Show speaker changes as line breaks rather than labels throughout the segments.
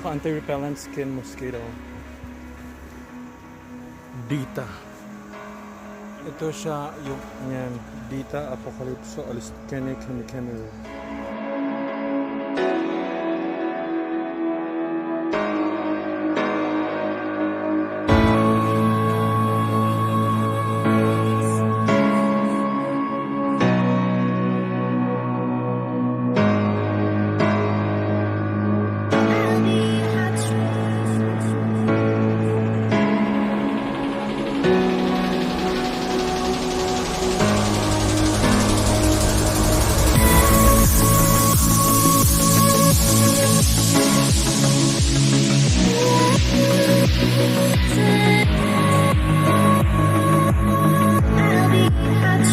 Anti-repellent skin mosquito. Dita. Ito siya yung yan, Dita Apocalypso Alis Kene Kene Kene.
I'll be hot. I'll be hot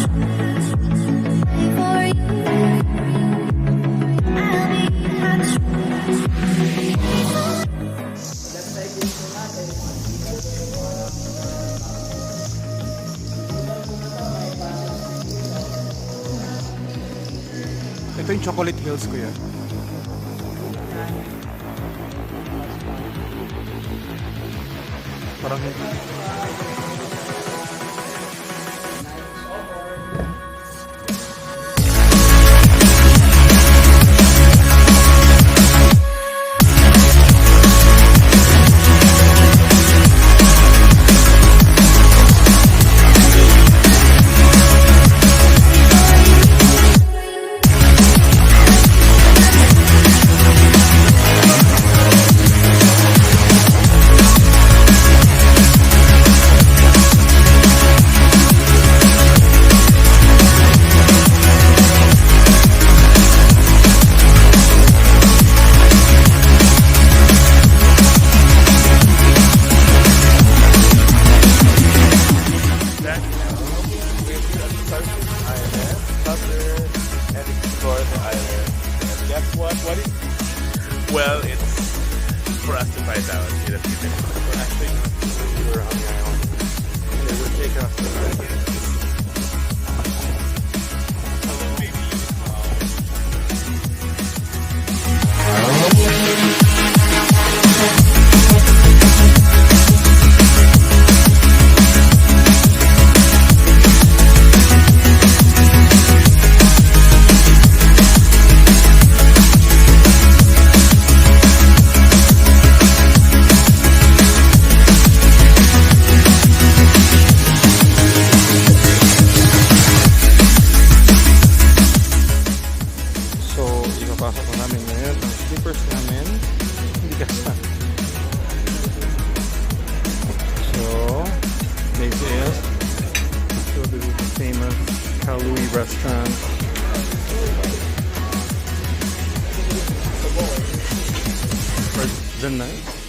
for you. I'll be hot.
Ito yung Chocolate Hills, kuya. Parang hindi.
Island, cover and explore the island. And guess what? What is? Well, it's for us to find out in a few minutes.
We're actually going to around the island. It would take us to So, ipapasok na namin ngayon ang slippers namin. Hindi kasa. So, this is so this is the famous Kalui restaurant. For the night.